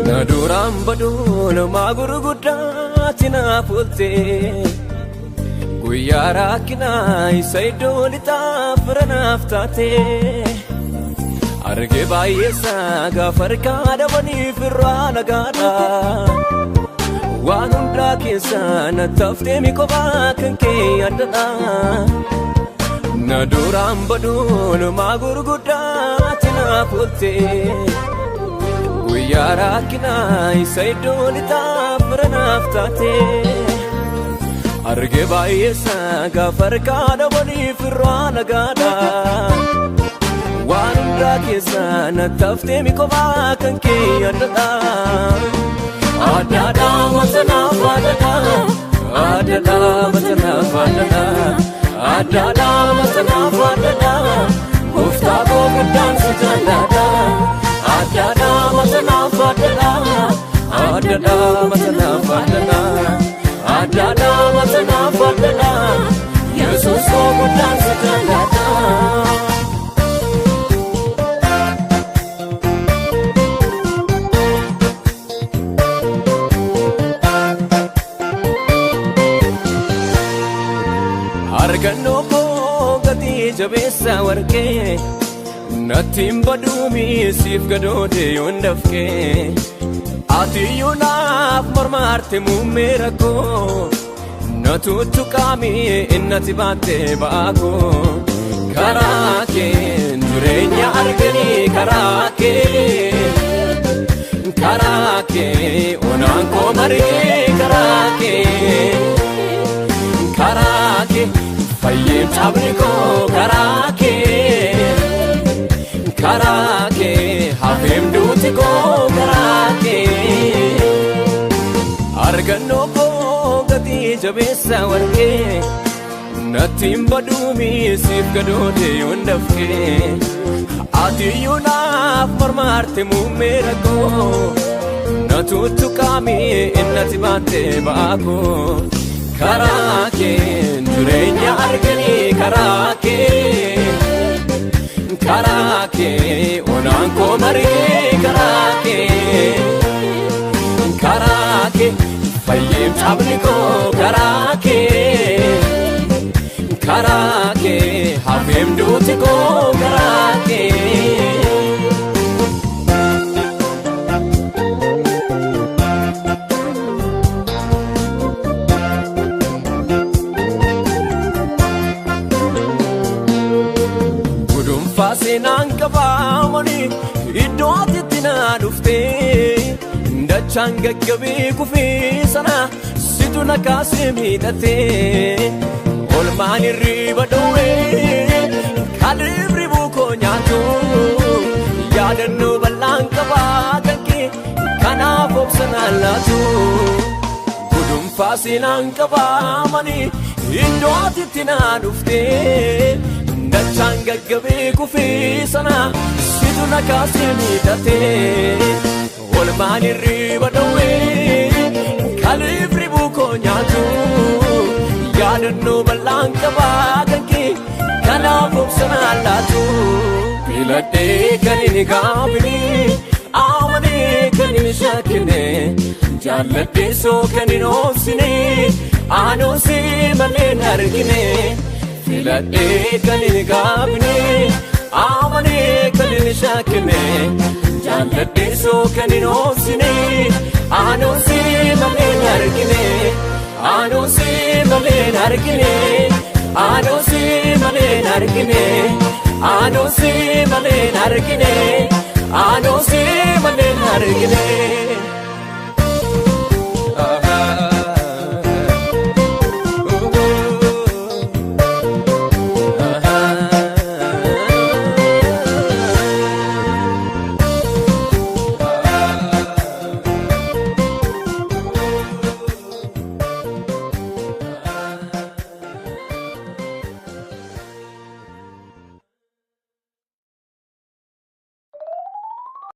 Na duraan baduun maa gurguddaati naaf oolte. Guyyaa rakkinaa isa iddoo lixaa fira naaf taate. Arge baay'eesaa gaafa harkaa dhabaniif irraa nagaadha. Waan hundaa keessaa na taftee mi kophaa kan kee addadha. Na duraan baduun maa gurguddaati naaf oolte. Guyyaa rakkinaa isa iddoo lixaa fira naaf taate. Arge baay'eesaa gaafa harkaa dhabaniif irraa nagaadha. Waan hundaa keessaa na taftee mi kophaa kan kee addadha. Addadha wanta naaf addadha. Addadha wanta naaf addadha. Addadha wanta naaf addadha. Gooftaa koo guddaan si jaalladha. Addadha wanta naaf addadha. Addadha wanta naaf addadha. Addadha wanta naaf addadha. Yesuus koo guddaan si jaalladha. Argannoo koo gatii jabeessa warqee natti hin baduumi siif gadoode yoon dafqee. Ati iyyuu naaf mormaarte muummee rakkoo na tuttuqaami innati baatte ba'aa. Karaa keen jireenya arganii karaa kee. Karaa kee onaan koo margee karaa kee. Karaa kee fayyeen cabni koo karaa kee. Karaa kee hafeem duuti koo karaa kee. Argannoo koo gatii jabeessa warqee natti hin baduumi siif gadoode yoon dafqee. Ati iyyuu naaf mormaarte muummee rakkoo na tuttuqaami innati baatte ba'aa koo. Karaa keen jireenya arganii karaa kee. Karaa kee onaan koo margee karaa kee. Karaa kee fayyeen cabni koo karaa kee. Karaa kee hafeem duuti koo karaa kee. Gudunfaa seenaan qabaamanii iddoo ati na dhuftee dachaan gaggabee kufee sana situ na kaasee miidhatee olmaan hirriba dhowwee kalibri buukoo nyaatu yaadannoo bal'aan qabaa kan kee kanaaf obsanaan laatu. Gudunfaa seenaan qabaamanii iddoo ati na dhuftee dachaan gaggabee kufee sana situ na kaasee miidhatee olmaan hirriba dhowwee kalibri buukoo nyaatu yaadannoo bal'aan qabaa kan kee kanaaf obsanaan laatu. Filadhee kan inni gaafine amanee kan inni shakkine jaalladhee soo kan hin oofsine aanoosee malee hin argine. Filadhee kan hin gaafne amanee kan hin shakkine jaalladhee soo kan hin oofsine aanoosee malee hin argine. Aanoosee malee hin argine. Aanoosee malee hin argine. Aanoosee malee hin argine. Aanoosee malee hin argine.